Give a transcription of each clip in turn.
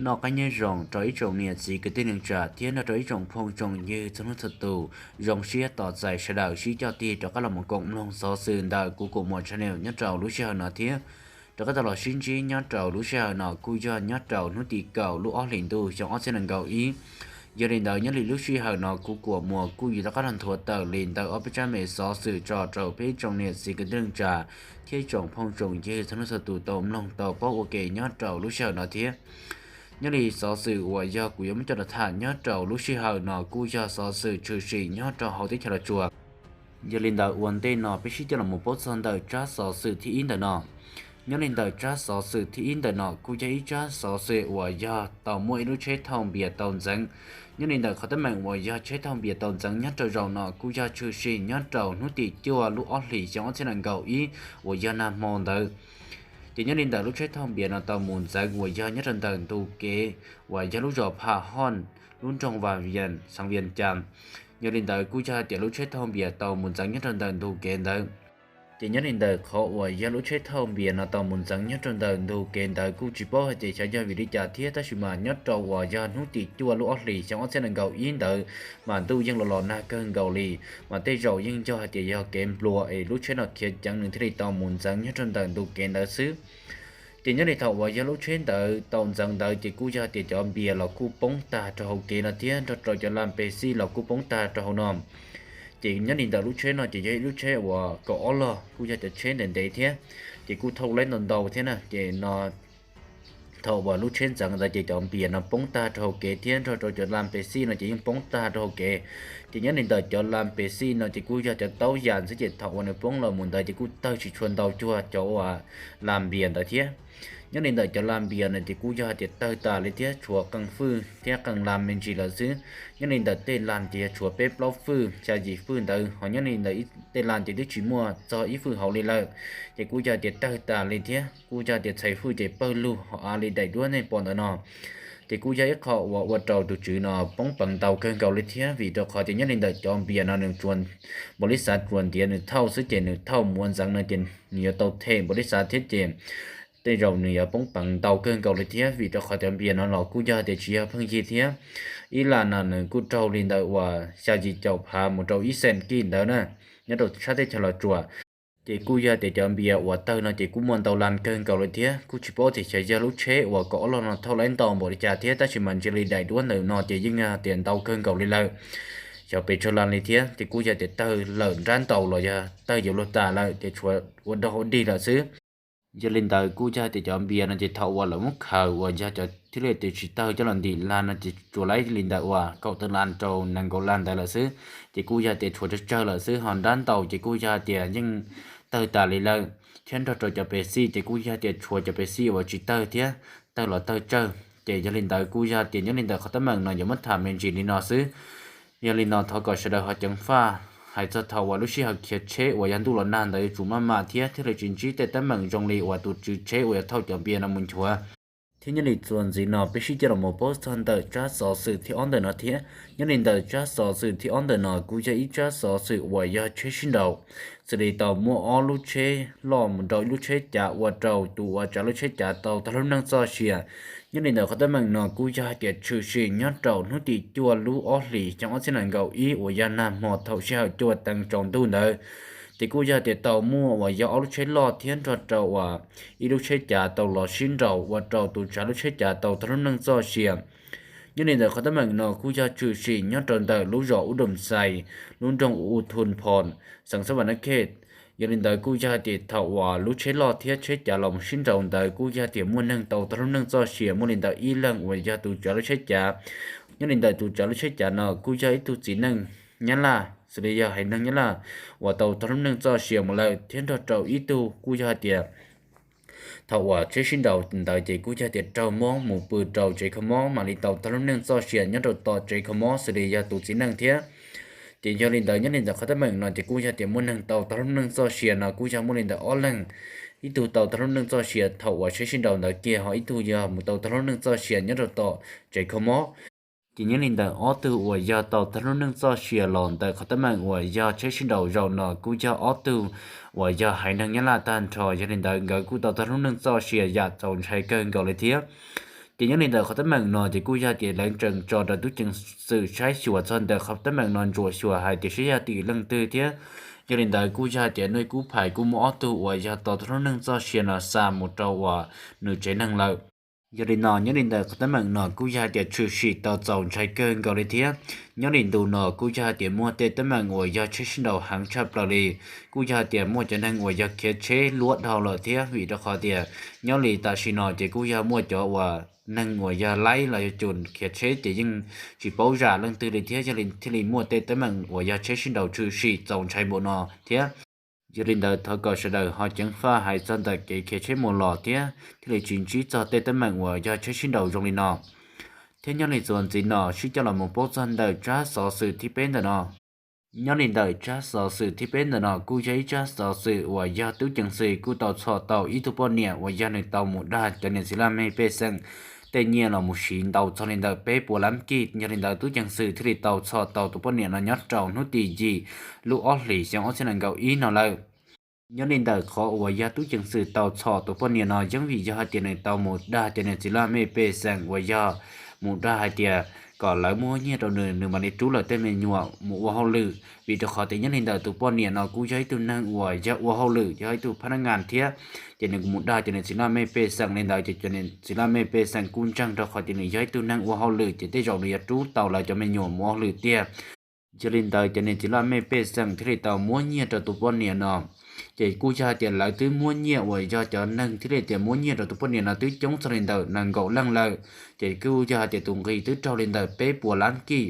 Noj qab nyob zoo rau ib tsoom niam txiv kwv tij neej tsa thiab nrog rau ib tsoom phooj tsoom ywg txhua leej txhua tus. Zoo siab tos txais sawv daws sib coj tig rov qab los mus koom mloog xov xwm ntawm kuv Kuam Muas channel nyob rau lub sij hawm no thiab. Rov qab tau los sib ntsib nyob rau lub sij hawm no kuj yog nyob rau hnub tim kaum lub ob hlis ntuj xyoo ob txhiab nees nkaum ib. Yog li ntawd nyob li lub sij hawm no kuv Kuam Muas kuj yuav rov qab los nthuav tawm li ntawm ob peb tsab me xov xwm tso rau peb tsoom niam txiv kwv tij neej tsa thiab tsoom phooj tsoom ywg txhua leej txhua tus tau mloog tau paub ua ke nyob rau lub sij hawm no thiab. Nyob li xov xwm uas yog kuv yuav muab coj los tham nyob rau lub sij hawm no kuj yog xov xwm tshwm sim nyob rau hauv teb chaws Los Tsuas. Yog li ntawd ua ntej no peb sib coj los mus paub txog ntawm tsab xov xwm thib ib ntawm no. Nyob li ntawm tsab xov xwm thib ib ntawm no kuj yog ib tsab xov xwm uas yog tau muaj ib lub tsheb thauj npias tau ntxeev. Nyob li ntawm qhov teeb meem uas yog tsheb thauj npias tau ntxeev nyob rau zaum no kuj yog tshwm sim nyob rau hnub tim cuaj lub ob hlis xyoo ob txhiab nees nkaum ib uas yog nag hmo ntawd. Ces nyob li ntawm lub tsheb thauj npias no tau mus ntxeev uas yog nyob rau ntawm ntug kev uas yog lub zos Pha Hoj, lub nroog Vas Vias, xeev Vias Cas. Yog li ntawd kuj yog hais tias lub tsheb thauj npias tau mus ntxeev nyob rau ntawm ntug kev ntawd. Ces nyob li ntawm qhov uas yog lub tsheb thauj npias no tau mus ntxeev nyob rau ntawm ntug kev ntawd kuj tsis paub hais tias xyov yog vim li cas thiab, tab sis mas nyob rau uas yog hnub tim cuaj lub ob hlis xyoo ob txhiab nees nkaum ib ntawd mas ntuj yeej los los nag kawg nkaus li, mas tej zaum yeej yog hais tias yog kev nplua es lub tsheb no khiav ceev nws thiaj li tau mus ntxeev nyob rau ntawm ntug kev ntawd xwb. Ces nyob li thaum uas yog lub tsheb ntawd tau ntxeev ntawd ces kuj yog tias cov npias los kuj poob tag rau hauv kev no thiab nrog rau cov las pes xij los kuj poob tag rau hauv no. Ces nyob li ntawm lub tsheb no ces yog ib lub tsheb uas kaum ob log kuj yog cov tsheb ntev ntev thiab, ces kuj thauj laib ntau ntau thiab na. Ces no thaum uas lub tsheb ntxeev ntawd ces cov npias no poob tag rau hauv kev thiab nrog rau cov las pes xij no ces yeej poob tag rau hauv kev. Ces nyob li ntawm cov las pes xij no ces kuj yog cov taub yas xwb ces thaum uas nws poob los mus ntawd ces kuj tawg tsis tshua ntau cuag cov uas las npias ntawd thiab. Nyob li ntawm cov las npias no ces kuj yog hais tias tawg tas li thiab tshuav qee fwj thiab qee las me ntsis lawm xwb. Nyob li ntawm tej las ces yog tshuav peb plaub fwj xya yim fwj ntawd, ho nyob li ntawm tej las ces twb tsis muaj txog ib fwj hauv li lawm. Ces kuj yog tias tawg tas li thiab kuj yog tias txhais fwj ces pawg lug ho av li daim duab nej pom ntawm no. Ces kuj yog ib qho uas ua rau tus tswv no poob peev ntau kawg nkaus li thiab, vim rau qhov tias nyob li ntawm cov npias no nws tsuas, npaum li xav tsuas ntiav nws thauj xwb ces nws thauj mus ua ntxeev no ces nws yuav tau them npaum li xav thiab ces tej zaum nws yuav poob peev ntau kawg nkaus li thiab, vim rau qhov cov npias no los kuj yog tias tsis yog pheej yig thiab. Ib las no nws kuj raug li ntawm uas xya yim caum phav mus rau ib xees kij ntawd na, nyob rau sab teb chaws Los Tsuas. Ces kuj yog tias cov npias uas tawg no ces kuj muaj ntau las kawg nkaus li thiab, kuj tsis paub tias xyov yog lub tsheb uas kaum ob log no thauj laib ntau npaum li cas thiab, tab sis mas ntsia li daim duab ntawm no ces yeej yog tias ntau kawg nkaus li lawm. Xyov pes tsawg las li thiab ces kuj yog tias tawg lawm nrab ntau los yog tawg yuav luag tas lawm ces tshuav ua dog ua dig lawm xwb. Yog li ntawd kuj yog tias cov npias no ces thaum uas lawv muab khaws uas yog cov thiaj li tias tsis tawg coj los ntim las no ces tsuas laib li ntawm uas kaum tawm las rau nees nkaum las ntawd lawm xwb. Ces kuj yog tias tshuav tsawg tsawg lawm xwb, ho nrab ntau ces kuj yog tias yeej tawg tas li lawm, thiab nrog rau cov pes xij ces kuj yog tias tshuav cov pes xij uas tsis tawg thiab, tawg los tawg tsawg. Ces yog li ntawd kuj yog tias nyob li ntawm qhov teeb meem no yuav muab tham me ntsis li no xwb. Yog li no thov kom sawv daws ho ceev faj hais txog thaum uas lub sij hawm khiav tsheb uas yog ntuj los nag ntawd yuav tsum maj mam thiab thiaj li tsis ntsib tej teeb meem zoo li uas tus tswv tsheb uas yog thauj cov npias no mus nchuav. Thiab nyob li txuas ntxiv no peb sib coj los mus paub txog ntawm tsab xov xwm thib ob ntawm no thiab. Nyob li ntawm tsab xov xwm thib ob ntawm no kuj yog ib tsab xov xwm uas yog tsheb sib nraus, xws li tau muaj ob lub tsheb loj mus nraus ib lub tsheb cav ua rau tus uas tsav lub tsheb cav tau tag lub neej txoj sia. Nyob li ntawm qhov teeb meem no kuj yog hais tias tshwm sim nyob rau hnub tim cuaj lub ob hlis xyoo ob txhiab nees nkaum ib uas yog nag hmo thaum sij hawm cuaj teev tsaus ntuj ntawd. Ces kuj yog tias tau muaj uas yog ob lub tsheb loj thiab nrog rau uas ib lub tsheb cav tau los sib nraus ua rau tus tsav lub tsheb cav tau tag lub neej txoj sia. Nyob li ntawm qhov teeb meem no kuj yog tshwm sim nyob rau ntawm lub zos Ub Doom Xais, lub nroog U Thun Phom, xeev Xab Vam Nab Khej. Yog li ntawd kuj yog hais tias thaum uas lub tsheb loj thiab tsheb cav los sib nraus ntawd kuj yog tias muaj neeg tau tag lub neej txoj sia, muaj li ntawm ib leeg uas yog tus tsav lub tsheb cav. Nyob li ntawm tus tsav lub tsheb cav no kuj yog ib tug txiv neej Nyab Laj, xws li yog haiv neeg Nyab Laj uas tau tag lub neej txoj sia mus lawm, thiab nrog rau ib tug kuj yog hais tias thaum uas tsheb sib nraus ntawd ces kuj yog tias raug mob mus pw rau tsev kho mob mam li tau tag lub neej txoj sia nyob rau tom tsev kho mob xws li yog tus txiv neej thiab. Ces yog li ntawd nyob li ntawm qhov teeb meem no ces kuj yog tias muaj neeg tau tag lub neej txoj sia no kuj yog muaj li ntawm ob leeg, ib tug tau tag lub neej txoj sia thaum uas tsheb sib nraus ntawd kiag, ho ib tug yog mus tau tag lub neej txoj sia nyob rau tom tsev kho mob. Ces nyob li ntawm ob tug uas yog tau tag lub neej txoj sia los ntawm qhov teeb meem uas yog tsheb sib nraus zaum no kuj yog ob tug uas yog haiv neeg Nyab Laj tag nrho, yog li ntawd nkawd kuj tau tag lub neej txoj sia yam txaus ntshai kawg nkaus li thiab. Ces nyob li ntawm qhov teeb meem no ces kuj yog tias lawv tseem tso rau tub ceev xwm saib xyuas txog ntawm qhov teeb meem no ntsuam xyuas hais tias saib yog tim leej twg thiab. Yog li ntawd kuj yog tias nuj kub phais kuj muab ob tug uas yog tau tus lub neej txoj sia no xa mus rau uas nws tsev neeg lawm. Yog li no nyob li ntawm qhov teeb meem no kuj yog hais tias tshwm sim tau txaus ntshai kawg nkaus li thiab. Nyob li ntu no kuj yog hais tias muaj tej teeb meem uas yog tsheb sib nraus heev tshaj plaws li. Kuj yog hais tias muaj cov neeg uas yog khiav tsheb luab dhau lawm thiab, vim rau qhov tias nyob li tam sim no ces kuj yog muaj cov uas neeg uas yog laib los yog cus khiav tsheb ces yeej tsis paub zam leej twg li thiab, yog li thiaj li muaj tej teeb meem uas yog tsheb sib nraus tshwm sim txaus ntshai npaum no thiab. Yog li ntawd thov kom sawv daws ho ceev faj hais txog ntawm kev khiav tsheb mus los thiab thiaj li tsis ntsib txog tej teeb meem uas yog tsheb sib nraus zoo li no. Thiab nyob li txuas ntxiv no sib coj los mus paub txog ntawm tsab xov xwm thib peb ntawm no. Nyob li ntawm tsab xov xwm thib peb ntawm no kuj yog ib tsab xov xwm uas yog tub ceev xwm kuj tau txhom tau ib tug poj niam uas yog nws tau mus dag cov niam txiv laj mej pej xeem tej nyiaj los mus siv ntau txog li ntawm peb puas lab kij. Yog li ntawd tub ceev xwm thiaj li tau txhom tau tus poj niam no nyob rau hnub tim yim lub ob hlis xyoo ob txhiab nees nkaum ib no lawm. Nyob li ntawm qhov uas yog tub ceev xwm tau txhom tus poj niam no yeej vim yog hais tias nws tau mus dag cov niam txiv laj mej pej xeem uas yog mus dag hais tias kom lawv muab nyiaj rau nws, nws mam li rub lawv tej me nyuam mus ua hauj lwm. Vim rau qhov tias nyob li ntawm tus poj niam no kuj yog ib tug neeg uas yog ua hauj lwm, yog ib tug phab nab ngas thiab. Ces nws mus dag cov niam txiv laj mej pej xeem li ntawd ces cov niam txiv laj mej pej xeem kuj ntseeg rau qhov tias nws yog ib tug neeg ua hauj lwm ces tej zaum nws yuav rub tau lawv cov me nyuam mus ua hauj lwm tiag. Yog li ntawd cov niam txiv laj mej pej xeem thiaj li tau muab nyiaj rau tus poj niam no. Ces kuj yog hais tias lawv twb muab nyiaj uas yog cov neeg thiaj li tias muab nyiaj rau tus poj niam no twb coob txog li ntawm nees nkaum leej lawm. Ces kuj yog hais tias tus nqi twb raug li ntawm peb puas lab kij.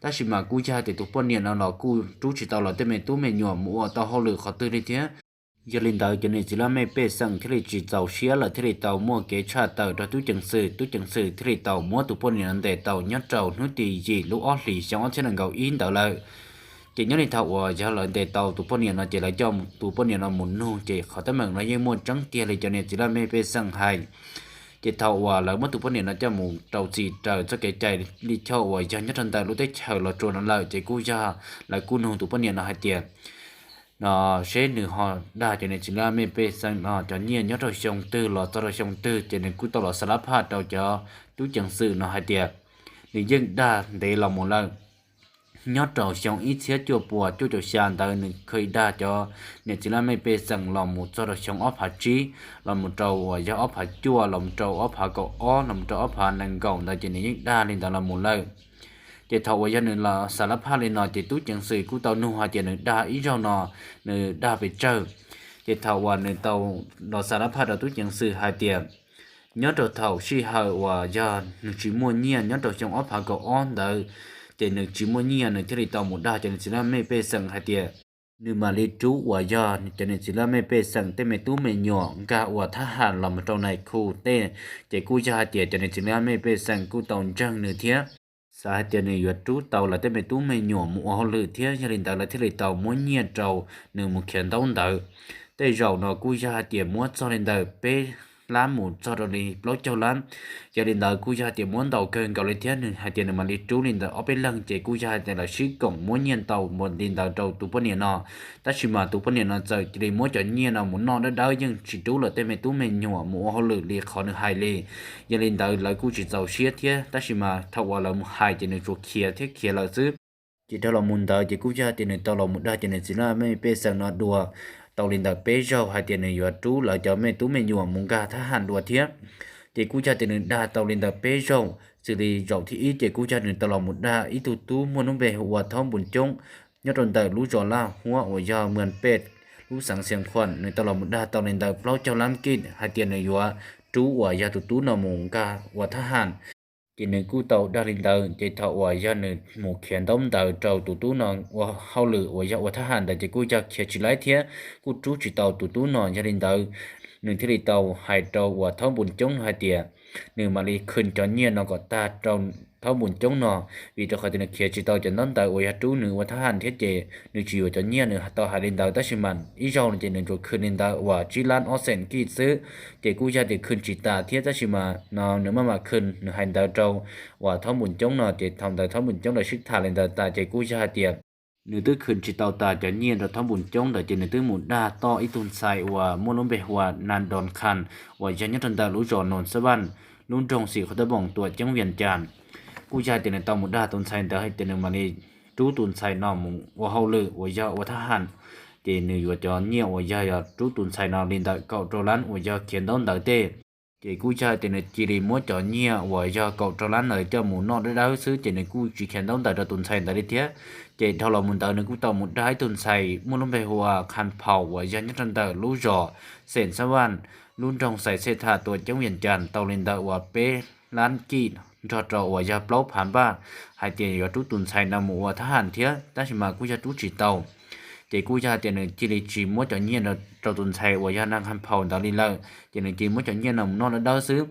Tab sis mas kuj yog hais tias tus poj niam no los kuj rub tsis tau lawv tej me tub me nyuam mus ua tau hauj lwm qhov twg li thiab. Yog li ntawd cov niam txiv laj mej pej xeem thiaj li tsis txaus siab lawm thiaj li tau muaj kev tshaj tawm rau tub ceev xwm, tub ceev xwm thiaj li tau muab tus poj niam no ntes tau nyob rau hnub tim yim lub ob hlis xyoo ob txhiab nees nkaum ib ntawd lawm. Ces nyob li thaum uas yog lawv ntes tau tus poj niam no ces lawv coj tus poj niam no mus nug ces qhov teeb meem no yeej muaj tseeb tiag li cov niam txiv laj mej pej xeem hais. Ces thaum uas lawv muab tus poj niam no coj mus rau txim raws txoj kev cai lij choj uas yog nyob rau ntawm lub teb chaws Los Tsuas no lawm ces kuj yog lawv kuj nug tus poj niam no hais tias no seb nws ho dag cov niam txiv laj mej pej xeem no cov nyiaj nyob rau xyoo twg los txog rau xyoo twg ces nws kuj tau los xa lab phaj rau cov tub ceev xwm no hais tias nws yeej dag ntev los mus lawm. Nyob rau xyoo ib txhiab cuaj puas cuaj caum xya ntawd nws kheev dag cov niam txiv laj mej pej xeem los mus txog rau xyoo ob phav tsib, los mus rau uas yog ob phav cuaj, los mus rau ob phav kaum ob, los mus rau ob phav nees nkaum ntawd ces nws yeej dag li ntawd los mus lawm. Ces thaum uas yog nws los xa lab phaj li no ces tub ceev xwm kuj tau nug hais tias nws dag ib zaug no nws dag pes tsawg. Ces thaum uas nws tau los xa lab phaj rau tub ceev xwm hais tias nyob rau thaum sij hawm uas yog nws tsis muaj nyiaj nyob rau xyoo ob phav kaum ob ntawd, ces nws tsis muaj nyiaj nws thiaj li tau mus dag cov niam txiv laj mej pej xeem hais tias nws mam li rub uas yog cov niam txiv laj mej pej xeem tej me tub me nyuam nkag ua thab ham los mus rau nais khu tej. Ces kuj yog hais tias cov niam txiv laj mej pej xeem kuj tau ntseeg nws thiab xav hais tias nws yuav rub tau lawv tej me tub me nyuam mus ua hauj lwm thiab, yog li ntawd lawv thiaj li tau muab nyiaj rau nws mus khiav ntaub ntawd. Tej zaum no kuj yog hais tias muab txog li ntawm peb lab mus txog rau li plaub caug lab. Yog li ntawd kuj yog hais tias muab ntau kawg nkaus li thiab nws hais tias nws mam li rub li ntawd ob peb leeg ces kuj yog hais tias lawv sib koom muab nyiaj ntau npaum li ntawd rau tus poj niam no. Tab sis mas tus poj niam no txawm cia li muab cov nyiaj no mus noj dawb dawb yeej tsis rub lawv tej me tub me nyuam mus ua hauj lwm li qhov nws hais li. Yog li ntawd lawv kuj tsis txaus siab thiab, tab sis mas thaum uas lawv mus hais ces nws tsuas khiav thiab khiav lawm xwb. Ces dhau los mus ntawd ces kuj yog tias nws tau los mus dag cov niam txiv laj mej pej xeem no dua tau li ntawm peb zaug hais tias nws yuav rub lawv cov me tub me nyuam mus nkag thab ham dua thiab. Ces kuj yog tias nws dag tau li ntawm peb zaug, xws li zaum thib ib ces kuj yog nws tau los mus dag ib tug tub muaj lub npe hu ua Thaub Npus Coob nyob rau ntawm lub zos Laj Huab uas yog Muas Pej, lub xeev Xias Khuam, nws tau los mus dag tau li ntawm plaub caug lab kij hais tias nws yuav rub uas yog tus tub no mus nkag ua thab ham. Ces nws kuj tau dag li ntawd, ces thaum uas yog nws mus khiav ntaub ntawd rau tus tub no ua hauj lwm uas yog ua thab ham ntawd ces kuj yog khiav tsis laib thiab kuj rub tsis tau tus tub no. Yog li ntawd, nws thiaj li tau hais rau uas Thaub Npus Coob hais tias nws mam li khwv cov nyiaj no kom tag rau Thaub Npus Coob no, vim rau qhov tias nws khiav tsis tau cov ntaub ntawv uas yog rub nws ua thab ham thiab ces nws tsis yuav cov nyiaj. Nws tau hais li ntawd tab sis mas ib zaug no ces nws tsuas khwv li ntawd uas tsib lab ob xees kij xwb. Ces kuj yog tias khwv tsis tas thiab tab sis mas no nws maj mam khwv, nws hais ntawd rau uas Thaub Npus Coob no ces thaum ntawd Thaub Npus Coob lawv sib tham li ntawd tas ces kuj yog hais tias nws twb khwv tsis tau tas cov nyiaj rau Thaub Npus Coob ntawd ces nws twb mus dag toj ib tug ntxhais uas muaj lub npe hu ua Nas Doos Khas uas yog nyob rau ntawm lub zos Noos Xab Vaj, lub nroog Xim Qhua Tab Poom tuam ceeb Vias Cas. Kuj yog hais tias nws tau mus dag tus ntxhais ntawd hais tias nws mam li rub tus ntxhais no mus ua hauj lwm uas yog ua thab ham, ces nws yuav cov nyiaj uas yog yog rub tus ntxhais no li ntawm kaum rau lab uas yog khiav ntaub ntawv tej. Ces kuj yog hais tias nws cia li muab cov nyiaj uas yog kaum rau lab ntawd coj mus noj dawb dawb xwb, ces nws kuj tsis khiav ntaub ntawv rau tus ntxhais ntawd li thiab. Ces dhau los mus ntawd nws kuj tau mus dag ib tug ntxhais muaj lub npe hu ua Kham Phaus uas yog nyob rau ntawm lub zos Xeem Xab Vaj, lub nroog Xais Xej Tham tuam ceeb Vias Cas tau li ntawm uas peb lab kij nrog rau uas yog plaub phav npaj, hais tias yuav rub tus ntxhais no mus ua thab ham thiab, tab sis mas kuj yog rub tsis tau. Ces kuj yog hais tias nws cia li tsis muab cov nyiaj rau tus ntxhais uas yog nag Kham Phaus ntawd li lawm, ces nws cia li muab cov nyiaj no mus noj dawb dawb xwb.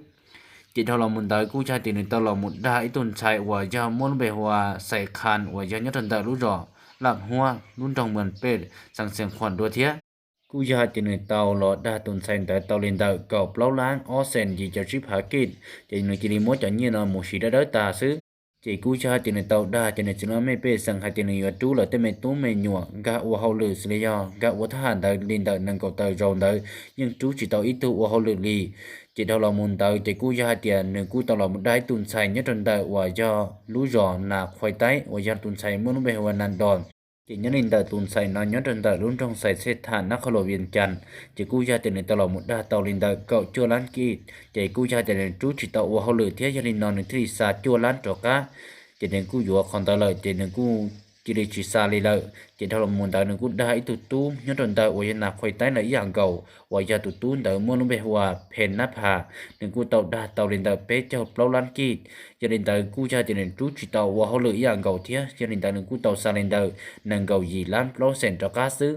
Ces dhau los mus ntawd kuj yog hais tias nws tau los mus dag ib tug ntxhais uas yog muaj lub npe hu ua Xais Kham uas yog nyob rau ntawm lub zos Laj Huab, lub nroog Mas Pej, xeev Xeev Khuam dua thiab. Kuj yog hais tias nws tau los dag tus ntxhais ntawd tau li ntawm kaum plaub lab ob xees yim caum tsib phav kij, ces nws cia li muab cov nyiaj no mus siv dawb dawb tas xwb. Ces kuj yog hais tias nws tau dag ces nws txiv laj mej pej xeem hais tias nws yuav rub lawv tej me tub me nyuam nkag ua hauj lwm xws li yog nkag ua thab ham ntawd li ntawm nees nkaum tawm zaus ntawd yeej rub tsis tau ib tug ua hauj lwm li. Ces dhau los mus ntawd ces kuj yog hais tias nws kuj tau los mus dag ib tug ntxhais nyob rau ntawm uas yog lub zos Nas Khuais Taib uas yog tus ntxhais muaj lub npe hu ua Nas Dos. Ces nyob li ntawm tus ntxhais no nyob rau ntawm lub nroog Xais Xej Tham nab qhov luas Vias Cas, ces kuj yog hais tias nws tau los mus dag tau li ntawm kaum cuaj lab kij, ces kuj yog hais tias nws rub tsis tau ua hauj lwm thiab, yog li no nws thiaj li xa cuaj lab rov qab. Ces nws kuj yuav qhov ntawd lawm ces nws kuj cia li tsis xa li lawm. Ces dhau los mus ntawd nws kuj dag ib tug tub nyob rau ntawm uas yog Nas Khuais Taib ntawd ib yam nkaus, uas yog tus tub ntawd muaj lub npe hu ua Phem Nab Phas, nws kuj tau dag tau li ntawm peb caug plaub lab kij. Yog li ntawd kuj yog hais tias nws rub tsis tau ua hauj lwm ib yam nkaus thiab, yog li ntawd nws kuj tau xa li ntawm nees nkaum yim lab plaub xees rov qab xwb.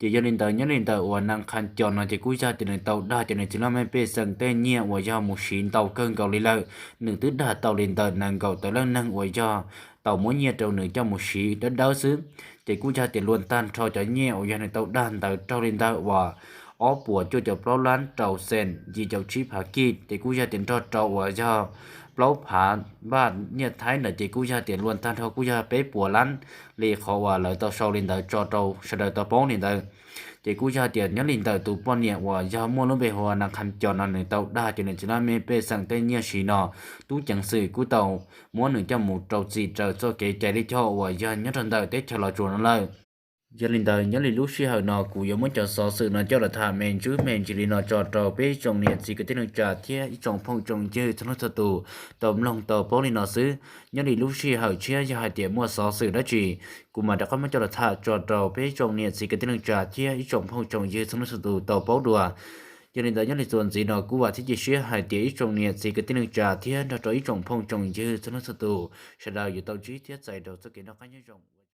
Ces yog li ntawd nyob li ntawm uas Nas Kham Cos no ces kuj yog hais tias nws tau dag ces nws txiv laj mej pej xeem tej nyiaj uas yog mus siv ntau kawg nkaus li lawm, nws twb dag tau li ntawm nees nkaum tawm leej neeg uas yog tau muab nyiaj rau nws coj mus siv dawb dawb xwb. Ces kuj yog hais tias luag tag nrho cov nyiaj uas yog nws tau dag ntawd raug li ntawm uas ob puas cuaj caum plaub lab rau xees yim caum tsib phav kij, ces kuj yog hais tias nrog rau uas yog plaub phav npaj nyiaj Thaib ntawd ces kuj yog hais tias luag tag nrho kuj yog peb puas lab li qhov uas lawv tau sau li ntawd tso rau sawv daws tau paub li ntawd. Ces kuj yog hais tias nyob li ntawm tus poj niam uas yog muaj lub npe hu ua Nas Kham Cos no nws tau dag ces nws txiv laj mej pej xeem tej nyiaj siv no, tub ceev xwm kuj tau muab nws coj mus rau txim raws txoj kev cai lij choj uas yog nyob rau ntawm teb chaws Los Tsuas no lawm. Yog li ntawd nyob li lub sij hawm no kuv yuav muab cov xov xwm no coj los tham me ntsis me ntsis li no tso rau peb ib tsoom niam txiv kwv tij neej tsa thiab ib tsoom phooj tsoom ywg txhua leej txhua tus tau mloog tau paub li no xwb. Nyob li lub sij hawm tshiab yog hais tias muaj xov xwm dab tsi, kuv mam rov qab muab coj los tham tso rau peb ib tsoom niam txiv kwv tij neej tsa thiab ib tsoom phooj tsoom ywg txhua leej txhua tus tau paub dua. Yog li ntawd nyob li txuas ntxiv no kuv vam thiab cia siab hais tias ib tsoom niam txiv kwv tij neej tsa thiab nrog rau ib tsoom phooj tsoom ywg txhua leej txhua tus sawv daws yuav tau ntsib thiab txais rau txoj kev noj qab nyob zoo.